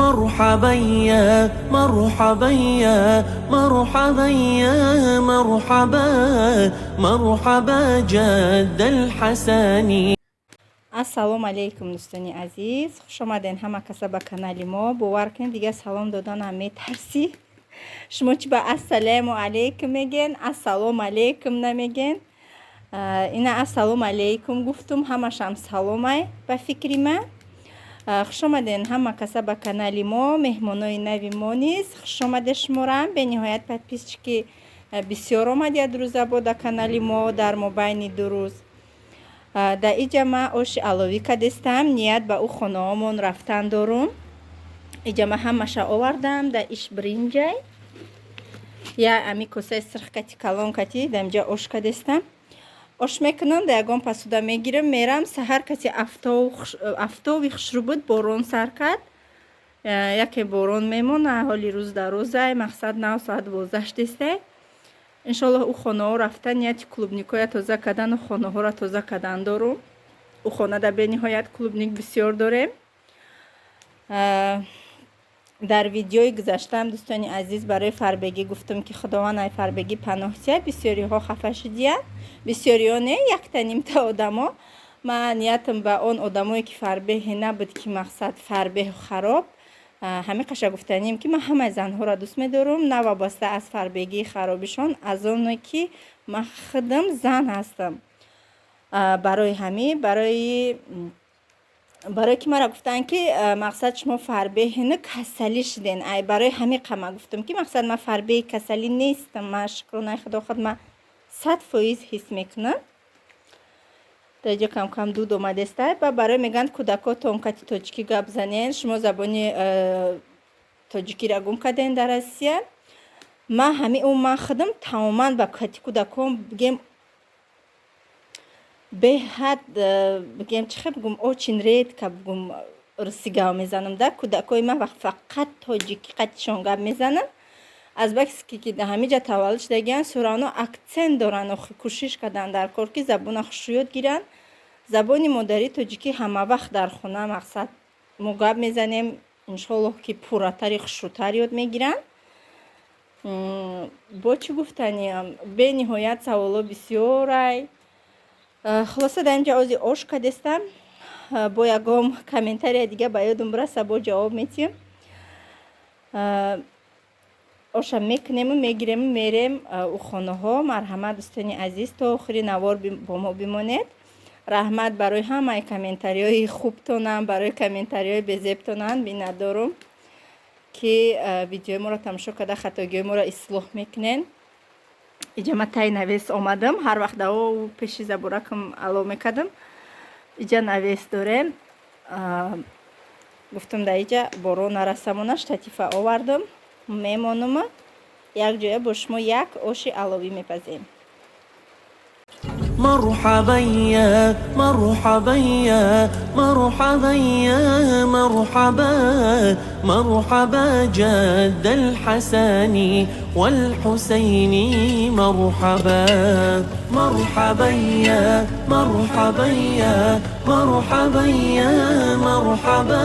مرحبا يا مرحبا يا مرحبا يا مرحبا مرحبا جد الحسن. Ассалому алейкум, дӯстони азиз, хушомаден ҳама каса ба канали мо. Бовар кунед, дигар салом доданам метарсӣ. Шумо чӣ ба ассалому алейкум мегӯен, ассалому алейкум намегӯен? Ина, ассалому алейкум гуфтум, ҳамашам саломай ба фикри ман. Хушомаден ҳама каса ба канали мо, меҳмонои нави мо низ хушомаде шуморам. Бениҳоят подписчики бисёр омад як рӯза бо дар канали мо дар мобайни 2 рӯз. Дар иҷа ман оши аловӣ кадестам, ният ба ӯ хонаҳомон рафтан дорум. Иҷа ман ҳамаша овардам, дар иш бринҷай, я ами косаи сирх кати, калон кати, дар инҷа ош кадестам. Ош мекунам, дар ягон посуда мегирам, мерам. Саҳар кати афтоби хушрӯ буд, борон сар кард. Яке борон мемона, ҳоли рӯз дар рӯзай, мақсад нав соат 12 шдестай. Иншоаллоҳ, ӯ хонаҳо рафта, нияти клубникоя тоза кардану хонаҳоро тоза кардан дорум. Ӯ хонада бениҳоят клубник бисёр дорем. Дар видеои гузаштаам, дӯстони азиз, барои фарбегӣ гуфтам, ки Худованд ай фарбегӣ паноҳ диҳад. Бисёриҳо хафа шудиянд, бисёриҳо не, якта нимта одамо. Ман ниятам ба он одамое, ки фарбеҳе набуд, ки мақсад фарбеҳу хароб, ҳамин қаша гуфтанем, ки ман ҳамаи занҳоро дӯст медорам, навобаста аз фарбегии харобишон, аз оне ки ман худам зан ҳастам. Барои ҳамин, барое ки маро гуфтанд, ки мақсад шумо фарбеҳину касалӣ шуден, ай барои ҳамин қа ман гуфтам, ки мақсад ман фарбеҳи касалӣ нестам. Ман, шукронаи Худо, худ ман 100% ҳис мекунам. Дар иҷо камкам дуд омадеста. Ба барои мегӯянд, кӯдакотон кати тоҷикӣ гап занен, шумо забони тоҷикиро гум кардем дар Россия. Ман ҳамин ӯ ман худам тамоман ба кати кӯдакон, бигем, беҳад, бигем, чӣ хел бигум, очень редко, бигум, русӣ гап мезанам. Да кӯдакои ман фақат тоҷикӣ қатишон гап мезанам. Аз баски ки дар ҳамин ҷа таваллуд шудагианд, всё равно акцент доранд. Охи кӯшиш карданд дар кор, ки забона хушрӯ ёд гиранд. Забони модарии тоҷикӣ ҳамавақт дар хона, мақсад, мо гап мезанем. Иншоаллоҳ, ки пурратари хушрӯтар ёд мегиранд. Бо чӣ гуфтаниам? Бениҳоят саволҳо бисёрай. Хулоса, дар инҷа ози ош кадестам. Бо ягон комментария дига ба ёдум бираса, бо ҷавоб метиҳем. Оша мекунему мегирему мерем ӯ хонаҳо. Марҳамат, дӯстони азиз, то охири навор бо мо бимонед. Раҳмат барои ҳамаи комментариҳои хубтонам, барои комментариҳои безебтонам. Миннатдорум, ки видеои моро тамошо карда, хатогиҳои моро ислоҳ мекунен. Иҷа ман таи навес омадам. Ҳар вақт даво пеши заборакам ало мекардам. Иҷа навес дорем. Гуфтам, дар иҷа борон нарасамона, штатива овардам, мемонума, якҷоя бо шумо як оши аловӣ мепазем. مرحبا يا مرحبا يا مرحبا يا مرحبا مرحبا جد الحسن والحسين مرحبا مرحبا يا مرحبا يا مرحبا يا مرحبا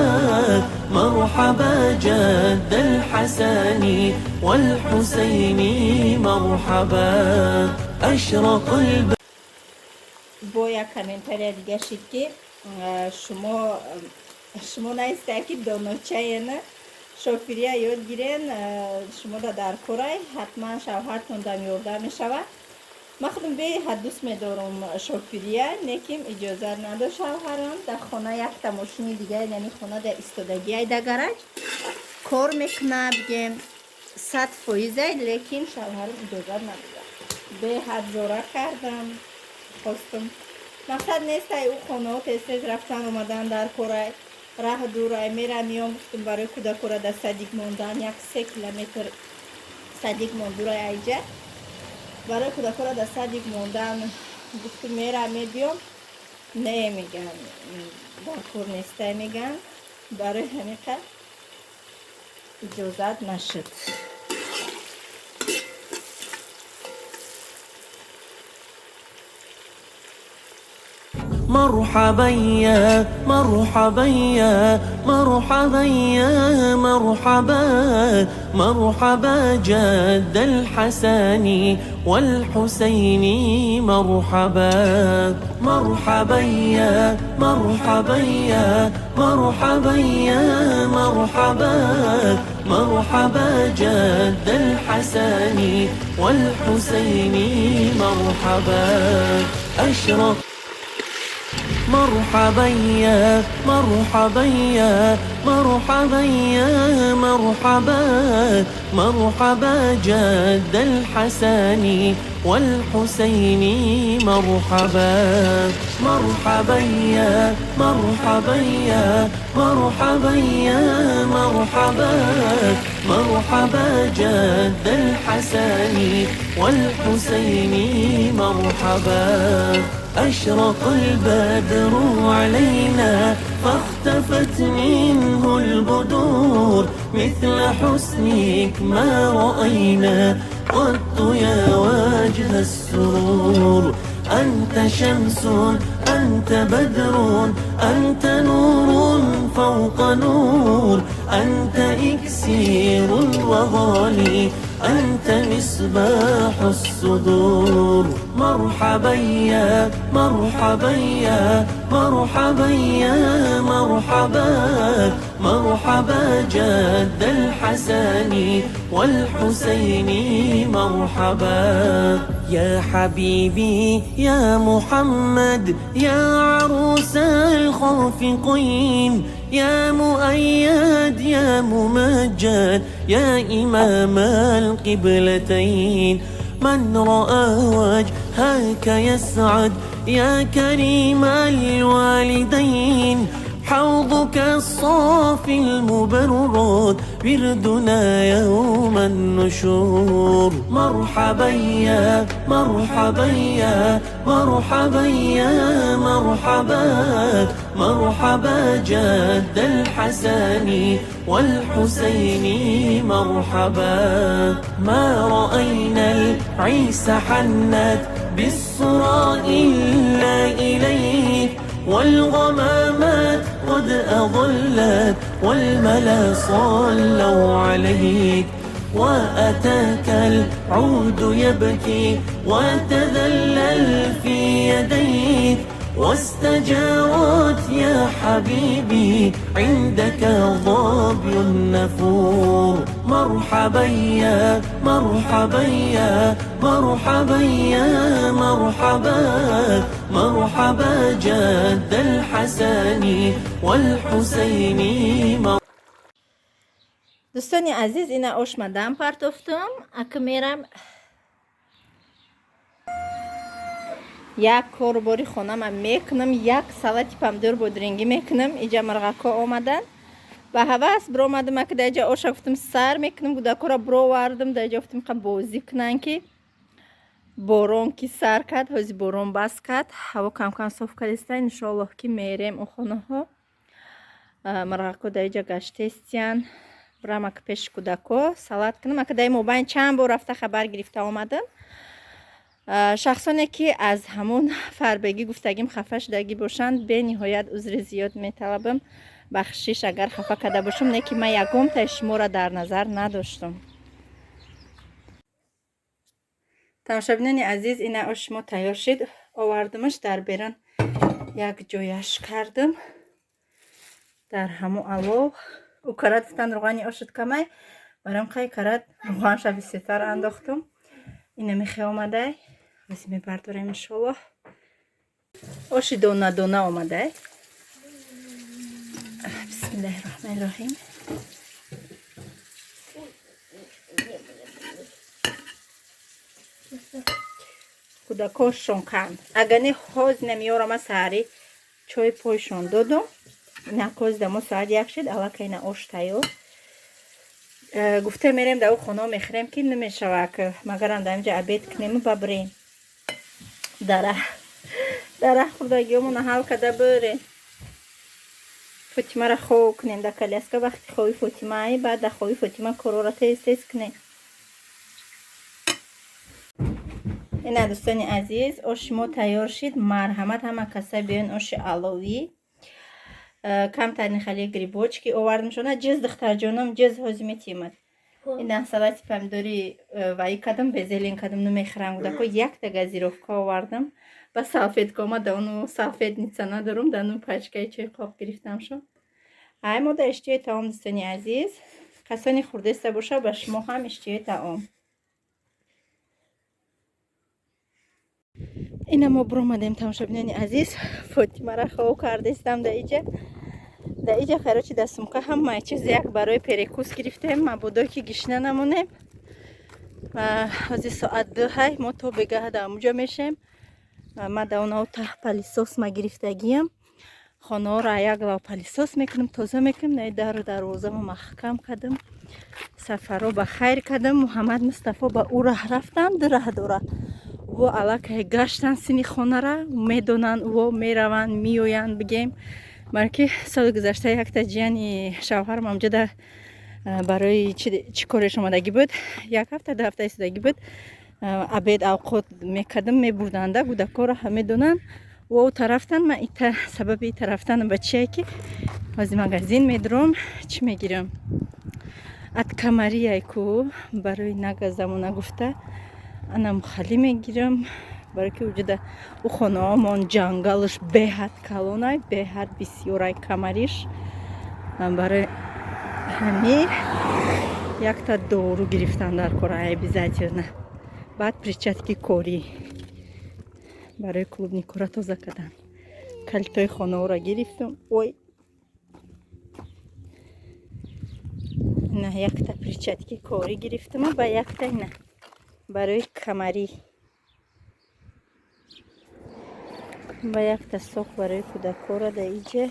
مرحبا جد الحسن والحسين مرحبا أشرق الب Бо як комментария дига шид, ки шумо наистая, ки доночаена шофирия ёд гирен, шумо да дар корай, ҳатман шавҳартон дам ёрдам мешавад. Ман худам беҳад дӯст медорам шофирия, лекин иҷозат надошт шавҳарам. Дар хона якта мошини дига, яъне хона дар истодагиай, да гараж кор мекуна, бигем, 100%-ай, лекин шавҳарам иҷозат надодад. Беҳад зора кардам, хостум. Мақсад нестай, ӯ хонаҳо тез тез рафтан омадан дар корай, раҳ дурай, мерам меом. Гуфтум, барои кӯдакора дар садик мондан, як 3 километр садик мондурай айҷа, барои кӯдакора дар садик мондан гуфтум, мерам мебиём. Не, меган, дар кор нестай, меган. Барои ҳамиқа иҷозат нашуд. مرحبا يا مرحبا يا مرحبا يا مرحبا مرحبا جد الحسن والحسين مرحبا مرحبا يا مرحبا يا مرحبا يا مرحبا مرحبا جد الحسن والحسين مرحبا أشرق مرحبا يا مرحبا يا مرحبا يا مرحبا مرحبا جد الحسن والحسين مرحبا مرحبا يا مرحبا يا مرحبا يا مرحبا مرحبا جد الحسن والحسين مرحبا أشرق البدر علينا فاختفت منه البدور مثل حسنك ما رأينا قط يا وجه السرور أنت شمس أنت بدر أنت نور فوق نور أنت إكسير وغالي أنت مصباح الصدور مرحبا يا مرحبا يا مرحبا يا مرحبا مرحبا جد الحسن والحسين مرحبا يا حبيبي يا محمد يا عروس الخافقين يا مؤيد يا ممجد يا إمام القبلتين من رأى وجهك يسعد يا كريم الوالدين حوضك الصافي المبرد وردنا يوم النشور مرحبا يا مرحبا يا مرحبا يا مرحبا مرحبا جد الحسن والحسين مرحبا ما رأينا العيس حنت بالصرى إلا إليك والغمامات قد أضلت والملا صلوا عليك وأتاك العود يبكي وتذلل في يديك واستجارت يا حبيبي عندك ظبي النفور مرحبا يا مرحبا يا مرحبا يا مرحبا مرحبا جد الحسن والحسين. Дӯстони азиз, ина ошмадан партофтум, ака мерам як корбори хонама мекунам, як салати помидор бодрингӣ мекунам. Иҷа мирғако омадан ба ҳавас биромадам, ака даҷа оша гуфтум сар мекунам, гудакора бировардам, даҷа гуфтум қа бозӣ кунан ки борон ки сар кард, ҳози борон бас кард, ҳаво камкам соф кардиста, иншоаллоҳ ки мерем о хонаҳо. Мирғако даиҷа гаштестиян, бирам ака пеши кӯдако салат кунам. Ака даи мобайн чанд бор рафта хабар гирифта омадам. Шахсоне ки аз ҳамон фарбегӣ гуфтагим хафа шудагӣ бошанд, бениҳоят узри зиёд металабам, бахшиш агар хафа карда бошам, не ки ман ягонтаи шуморо дар назар надоштам. Тамошобинони азиз, ина ош шумо тайёр шид, овардамаш дар берун як ҷояш кардам дар ҳамо алов. Ӯ карат гуфтан руғани ошуд камай, барам қай карат руғанша бисёртар андохтум. Ина мехе омадай, ҳози мебардорем иншоаллоҳ. Оши дона дона омадай. Бисмиллаҳи роҳмани роҳим. Кӯдакошон канд. Агар не ҳоз намеёрама саҳарӣ чой пойшон додум. Ина коз дамо соат як шид, аллакай ина ош тайёр. Гуфта мерем дар хона мехӯрем ки намешава, магарам дар инҷа обед кунему ба бирем. Дара хӯрдагиёмона ҳал карда бирем. Фотимаро хоб кунем дар коляска, вақти хоби Фотимаи, баъд дар хоби Фотима корора тез тез кунем. Ина дӯстони азиз, оши мо тайёр шид. Марҳамат, ҳама каса биён оши аловӣ. Камтарин хали грибочки овардам шона. Ҷиз духтарҷоном, ҷиз ҳози метимад. Ина салати помидори ваи кадам, безелин кадам, намехӯрам гудако. Якта газировка овардам. Ба салфетка омад, да ону салфетница надорум, да ну пачкаи чой қоқ гирифтам шо. Ай мода иштиҳои таом, дӯстони азиз. Касоне хурдеста боша, ба шумо ҳам иштиҳои таом. Ина мо буромадем, тамошобинони азиз. Фотимара хов кардестам да иҷа. Да иҷа короче да сумка ҳамаи чиз як барои перекус гирифтем, мабодо ки гишна намонем. Ҳозир соат 2 ҳай, мо то бегаҳ да амуҷа мешем. Ма да онао таҳ пылесос ма гирифтагиям. Хонаҳоро як лав пылесос мекунем, тоза мекунем. На дару дарвозамо маҳкам кардам. Сафаро ба хайр кардам. Муҳаммад Мустафо ба ӯ раҳ рафтанд, ду раҳ дора. Во аллакай гаштан сини хонара, медонанд, во мераванд, меоянд, бигем. Балки соли гузашта якта ҷияни шавҳарам амҷода барои чӣ кореш омадагӣ буд, як ҳафта ду ҳафта истодагӣ буд. Обед авқот мекардам, мебурданда, кӯдакҳоро ҳам медонанд. Во ӯ тарафтан, ман ита сабаби ита рафтанам ба чие ки ҳозир магазин медурам, чӣ мегирам? От комарияй ку барои нагазаму нагуфта анам хали мегирам, барои ки уҷода ӯ хонаҳомон ҷангалаш беҳад калонай, беҳад бисёрай комариш. Барои ҳамин якта дору гирифтан дар кора обязательно. Баъд перчатки корӣ барои клубникора тоза кардан. Калитои хонаҳоро гирифтам. Ой, ина якта перчатки корӣ гирифтам ба якта ина барои камарӣ, ба якта сок барои кӯдакҳоро да иҷа,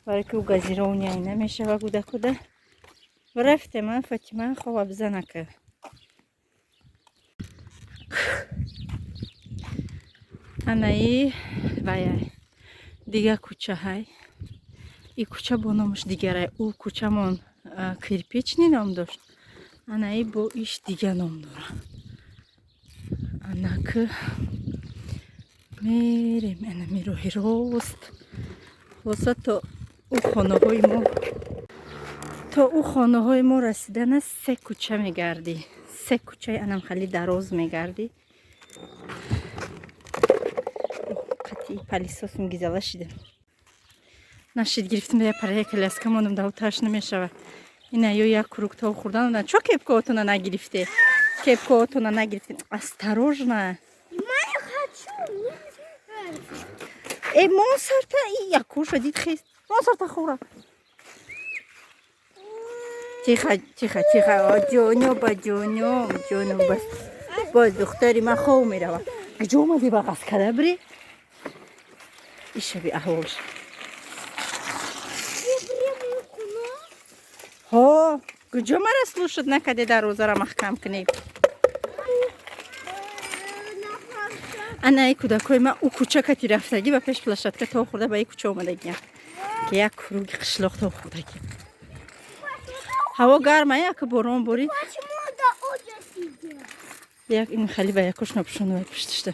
барои ки ӯ газирования намешава кӯдакода. Рафтем, а Фатима хова бизанака. Анаи вая дига кӯчаҳай. И кӯча бо номаш дигарай. Ӯ кӯчамон кирпичный ном дошт. Анаи бо иш дига ном дора. Анак мерем анами роҳи рост. Хулоса то ӯ хонаҳои мо, то ӯ хонаҳои мо расидана се кӯча мегардӣ. Се кӯчаи анам хали дароз мегардӣ. Қатъи пылесосум гизала шидам. Нашид гирифтем да я парая коляска мондам, да уташ намешава. Ина ё як круг то хурдан, на чо кепкаотона нагирифте? Кепкаотона нагирифте. Осторожно. Я хочу. Э, мон сарта и якуша дид хест. Мон сарта хӯра. Тихо, тихо, тихо. Ҷонё ба ҷонё, ҷонё ба. Боз духтари ман хов мерава. Куҷо омадӣ ба ғаз када бирӣ? Ишаби аҳволш. Ҳо, куҷо мара слушать накаде дарвозаро маҳкам кунӣ? Ана ай кӯдакҳои ман ӯ кӯча кати рафтагӣ ба пеш площадка то хӯрда ба и кӯча омадагиям. Ки як круги қишлоқ то хӯрдагӣ. Ҳаво гарма, як борон борид. Як ин хали ба якош напӯшону вай пуштишта.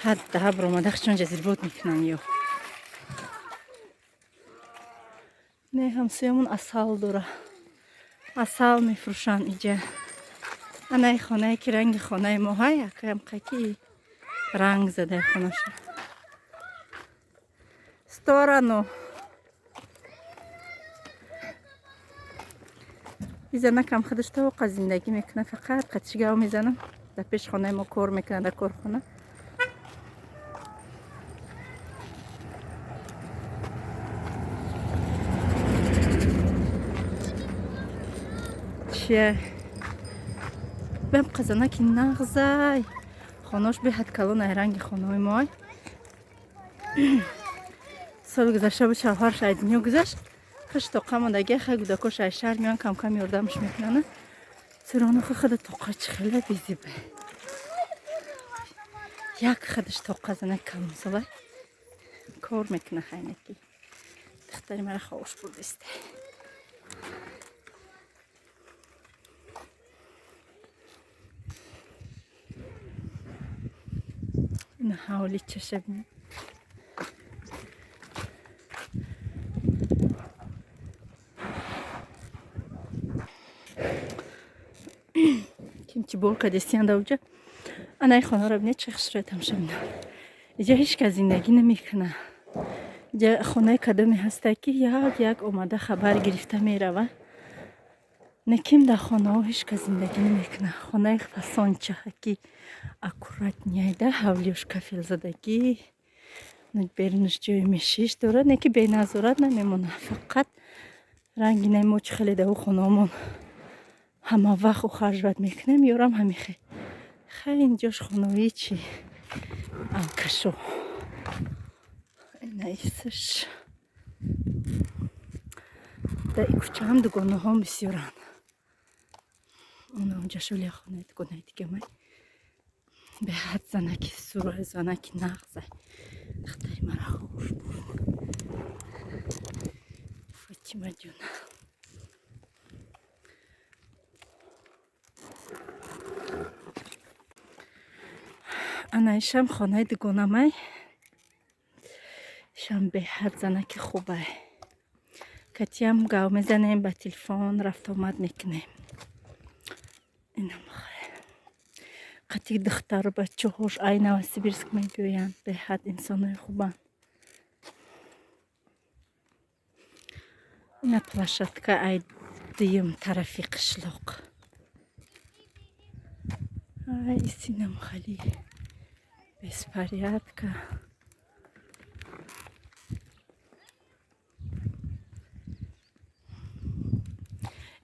Ҳадда ҳабр омада чон ҷазирбод мекунанд ё. Не, ҳамсоямон асал дора. Асал мефурӯшанд иҷа. Анаи хонае ки ранги хонаи мо ҳай, акаям қаки ранг задаи хонаша. Сторону. Изанакам худаш тоқа зиндагӣ мекунад, фақат қатишгав мезанам. Дар пеши хонаи мо кор мекунад дар корхона. Чия? Бем қазанаки нағзай. Хонаош беҳад калонай, ранги хонаҳои мо. Соли гузашта буд шавҳарш ай дунё гузашт. Хуш тоқа мондагӣ, хай кӯдакош ай шаҳр меоян, кам-кам ёрдамш мекунанд. Сирону худа тоқа чӣ хеле безиба. Як худаш тоқа занак калонсолай кор мекуна хайнаки. Духтари мара ховуш бурдист. Ина ҳавли чаша бинед. Ким чи бор кадестиян даоҷа. Анаи хонаро бинед, чӣ хушрӯя тамошо бинад. Иҷа ҳеҷ кас зиндагӣ намекунад. Иҷа хонаи кадоме ҳаста, ки як як омада хабар гирифта мерава. Неким дар хонаҳо ҳеҷ кас зиндагӣ намекунад. Хонаи фасончаки аккуратняйда, ҳавлиёш кафелзадагӣ, берунаш ҷои мешиш дорад, не ки беназорат намемонад. Фақат ранги наи мо чӣ хеле дар хонаҳомон ҳама вақт ухаживать мекунем, ёрам ҳамихе. Хай, инҷош хонаҳои чи алкашо. Наисаш. Дар и кӯчаам дугонаҳом бисёранд. Онҷа шоли хонаи дугонаи дигамай. Беҳад занаки сурай, занаки нағзай. Духтари мара хуш буд. Фотима ҷона. Ана ишам хонаи дугонамай. Ишам беҳад занаки хубай. Катиам гав мезанем, ба телефон рафтуомад мекунем. Инам қати духтару бачаҳош ай Новосибирск мебиёянд. Беҳад инсонои хубанд. Ина площадка ай дуюм тарафи қишлоқ. Ай, синам хали беспорядка.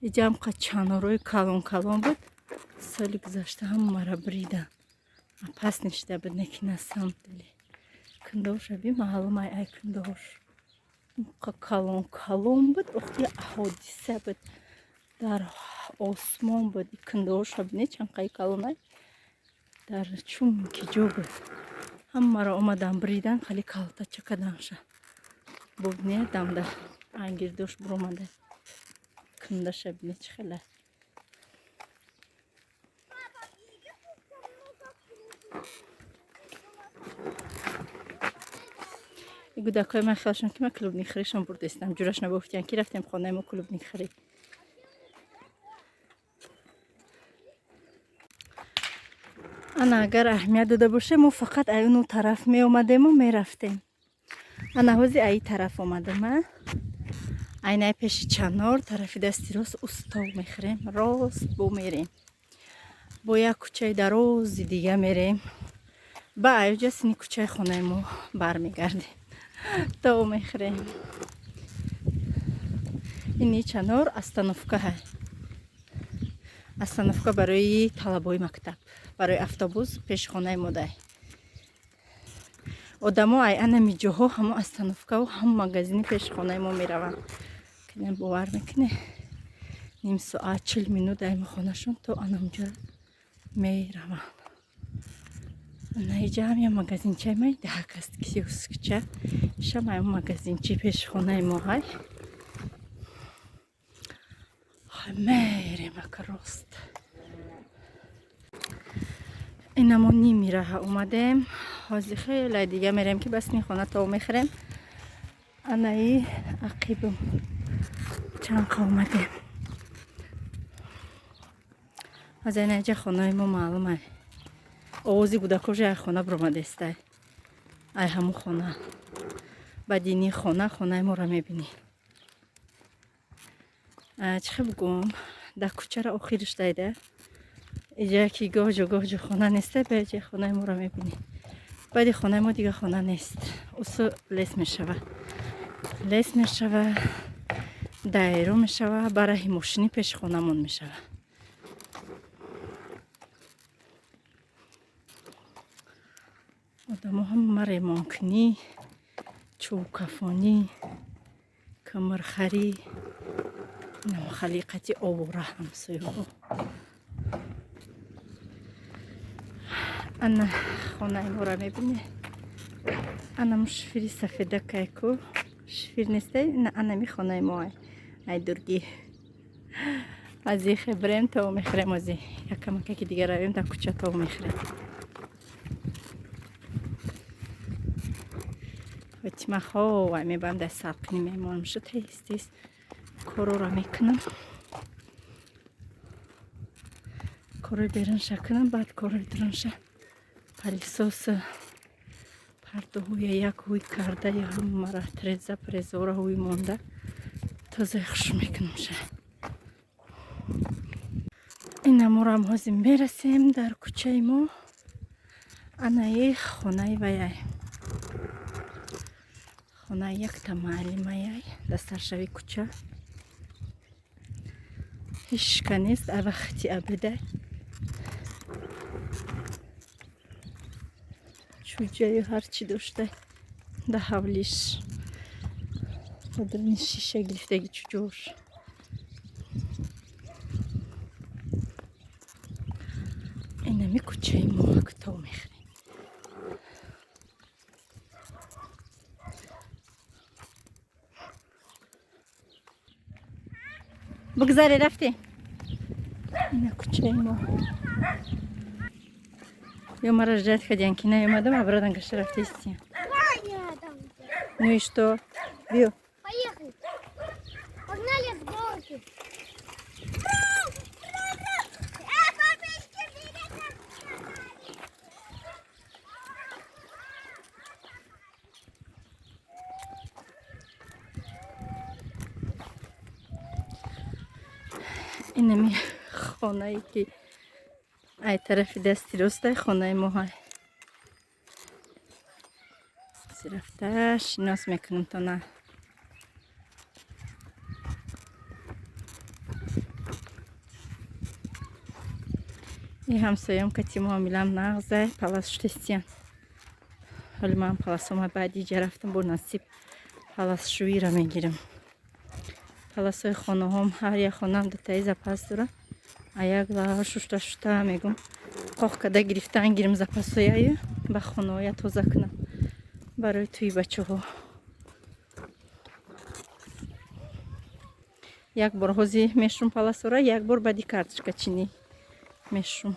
Иҷа ҳам чанорҳои калон калон буд. Соли гузашта ҳамаро бридан. Пас нишида буд, не ки на самом деле. Кундаҳоша би маълум ай ай кундаҳош. Калон калон буд, охти ҳодиса буд. Дар осмон буд. Кундаҳоша бинед чанд қаи калон ай. Дар чун ки ҷо буд. Ҳамаро омадан бридан, хали калтача каданша. Бубинед, дамда ангирдош буромада. Кундаша бинед чӣ хела. Гудакҳои ман хелшон ки ман клубникхӯришон бурдестам. Ҷураш набуфтиян ки рафтем хонаи мо клубникхӯрӣ. Ана агар аҳамият дода бошем, мо фақат ай уну тараф меомадему мерафтем. Ана ҳози аи тараф омадем, а? Айнаи пеши чанор тарафи дасти рост устов мехӯрем, рост бо мерем. Бо як кӯчаи дарози дига мерем. Ба аюҷа сини кӯчаи хонаи мо бармегардем. То мехӯрем. Ини чанор остановка ҳай. Остановка барои талабои мактаб, барои автобус пеши хонаи мо дай. Одамо ай анами ҷоҳо ҳамо остановкаву ҳам магазини пеши хонаи мо мераванд. Кинем бовар мекуне? Ним соат, 40 минут ай хонашон то анамҷо мераванд. Ана иҷа ҳам я магазинчаи май даҳак аст, киоскча. Ишам ай магазинчи пеши хонаи мо ҳай. Мерем ака рост. Инамо ними раҳа омадем. Ҳозир хеле дига мерем ки бас ни хона то мехӯрем. Анаи ақибум чанд қа омадем. Ҳозир ина иҷа хонаи мо маълум ай. Овози гудакожи ай хона биромадестай. Ай ҳамун хона. Баъди ини хона хонаи моро мебинӣ. Чӣ хел бигӯм? Дар кӯчаро охириш дайда. Иҷа ки гоҳ-ҷо гоҳ-ҷо хона неста, ба иҷа хонаи моро мебинӣ. Баъди хонаи мо дига хона нест. Усу лес мешава. Лес мешава, дайро мешава, ба раҳи мошинӣ пеши хонамон мешава. Одамо ҳама ремонкунӣ, чӯбкафонӣ, камархарӣ, халиқати овора ҳамсояҳо. Ана хонаи моро мебинӣ. Ана шифири сафедакай ку. Шифир нестай, анами хонаи мо ай. Ай дургӣ. Ази хебрем то мехӯрем ози. Якамакаки дига равем дар кӯча то мехӯрем. Фотима ховай мебарам, дар салқинӣ мемонам шу, тез тез корора мекунам, корои берунша кунам, баъд корои дурунша, пылесоса, пардоҳоя як ҳуй карда, я ҳамара треза презора ҳуй монда, тозаи хуш мекунам ша. Инаморам ҳозир мерасем дар кӯчаи мо. Анаи хонаи ваяй, хонаи якта маълимаяй дар саршави кӯча. Ҳишка нест, а вақти абеда чӯҷаю ҳарчи дошта да ҳавлиш, дар шиша гирифтаги чӯҷош. Инами кӯчаи мо, то мехӯрем. Бигзаре, рафтем. Ина кӯчаи мо. Ё мара ждать кардиян, ки наёмадам, обратно гашта рафтаистиян. Ну и что? Биё. Поехали. Погнали с горки. Инами хонае ки ай тарафи дасти ростай хонаи моҳай. Рафта шинос мекунам то на. И ҳамсоям кати муомилам нағзай, палас шутестиян. Ҳоли ман паласома баъди иҷа рафтам, бо насиб паласшӯиро мегирам. Паласои хонаҳом, ҳар як хонаам дутаи запас дора. А як лаҳа шушта шушта мегум, қоқ када гирифтан гирим запасояю ба хонаҳоя тоза кунам барои тӯи бачаҳо. Як бор ҳози мешум паласора, як бор баъди карточка чинӣ мешум.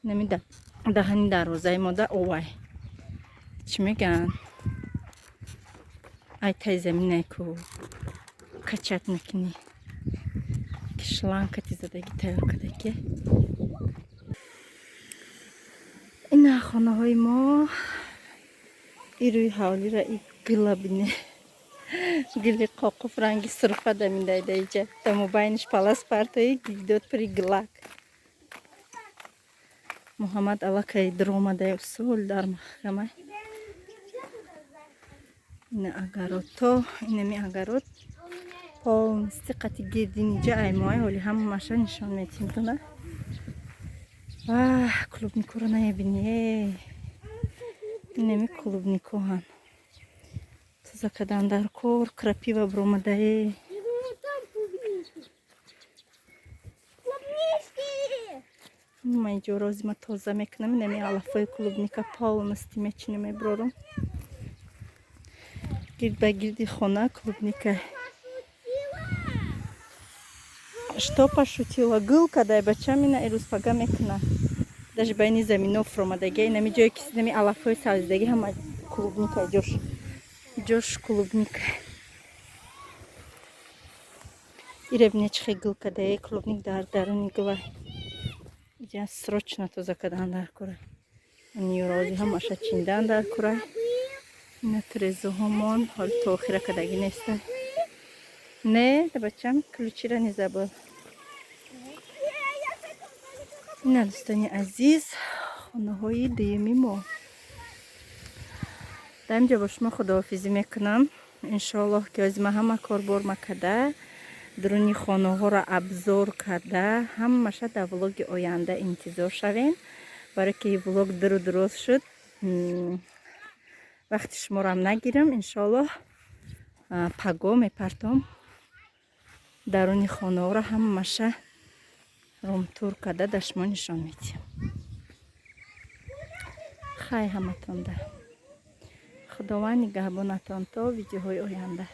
Нами даҳани дарвозаи мода овай. Чӣ мегӯянд? Ай тай заминае ку качать мекунӣ. Ки шлангати задагӣ тайёр кардаги. Ина хонаҳои мо. И рӯи ҳавлира и гила бине. Гили қоқуф ранги сурфа дамидай да иҷа. Да мобайниш палас партои гидод пури гилак. Муҳаммад аллакай дуромадай усул дар маҳкама. Ина агарото, инами агарот полностью қати гирдиниҷа аймоай, ҳоли ҳамаша нишон метим туна. Вах, клубникоро наебини. Инами клубникоҳан. Тоза кардан дар кор, крапива биромадае. Ма иҷо розима тоза мекунам, инами алафҳои клубника полностью мечинам, меброрам. Гирд ба гирди хона клубника. Что пошутила? Гул кадай бачам, ина ирӯз пага мекуна. Даже байни замино фуромадаги, инами ҷое ки инами алафҳои сабзидаги ҳама клубника ҷош. Ҷош клубника. Ира бине чӣ хел гул кадае, клубник дар даруни гула. Иҷа срочно тоза кардан дар кора. Ниёрози ҳамаша чиндан дар кора. Ина трезоҳомон ҳол то охира кадаги неста. Не, бачам, ключира не забыл. Ина дӯстони азиз, хонаҳои дуюми мо. Дар инҷо бо шумо худоҳофизӣ мекунам. Иншоаллоҳ ки ҳозир ман ҳама кор борма карда, дуруни хонаҳоро обзор карда, ҳамаша дар влоги оянда интизор шавем. Барое ки влог дуру дуроз шуд, вақти шуморо нагирам. Иншоаллоҳ паго мепартом даруни хонаҳоро ҳамаша румтур карда дар шумо нишон медиҳам. Хай ҳаматонда. Худованд нигаҳбонатон то видеоҳои оянда.